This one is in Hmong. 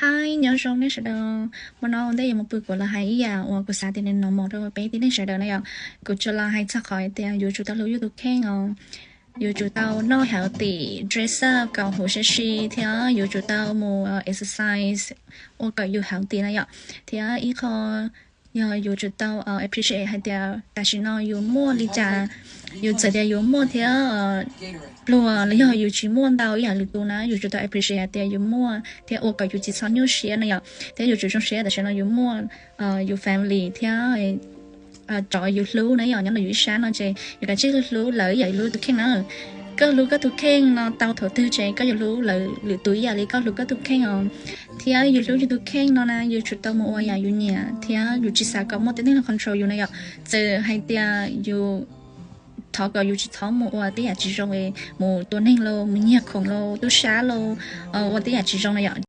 Hi, nyob zoo nej sawv daws. Hmo no ua ntej yuav mus pw kuv los hais ib yam uas kuv xav tias nws normal rau peb tib neeg sawv daws na yom. Kuv tsuas los hais txog qhov tias yuav tsum tau hlub yus tus kheej os. Yuav tsum tau noj healthy, dress up kom huv si si thiab yuav tsum tau mus exercise ua kom yus healthy na yom. Thiab ib qho yog yuav tsum tau appreciate hais tias tam sim no yus muaj li cas, yus txawm tias yus muaj thiab pluag los yog yus tsis muaj ntau ib yam lwm tus na, yuav tsum tau appreciate hais tias yus muaj thiab ua kom yus tsis txhob nyuaj siab na yom. Thiab yuav tsum zoo siab tam sim no yus muaj yus family thiab cov yus hlub na yom, nyob ntawm yus ib sab no ces yus kav tsij hlub lawv ib yam yus hlub tus kheej na. Koj hlub koj tus kheej no tau thaum twg ces koj yuav hlub lawv lwm tus ib yam li koj hlub koj tus kheej os. Thiab yus hlub yus tus kheej no na yuav tsum tau mus ua yam yus nyiam thiab yus tsis xav kom muaj tej neeg los control yus na yom. Txawm hais tias yus thov kom yus tsis txhob mus ua tej yam tsis zoo, mus tua neeg los mus nyiag khoom los tub sab los ua tej yam tsis zoo na yom.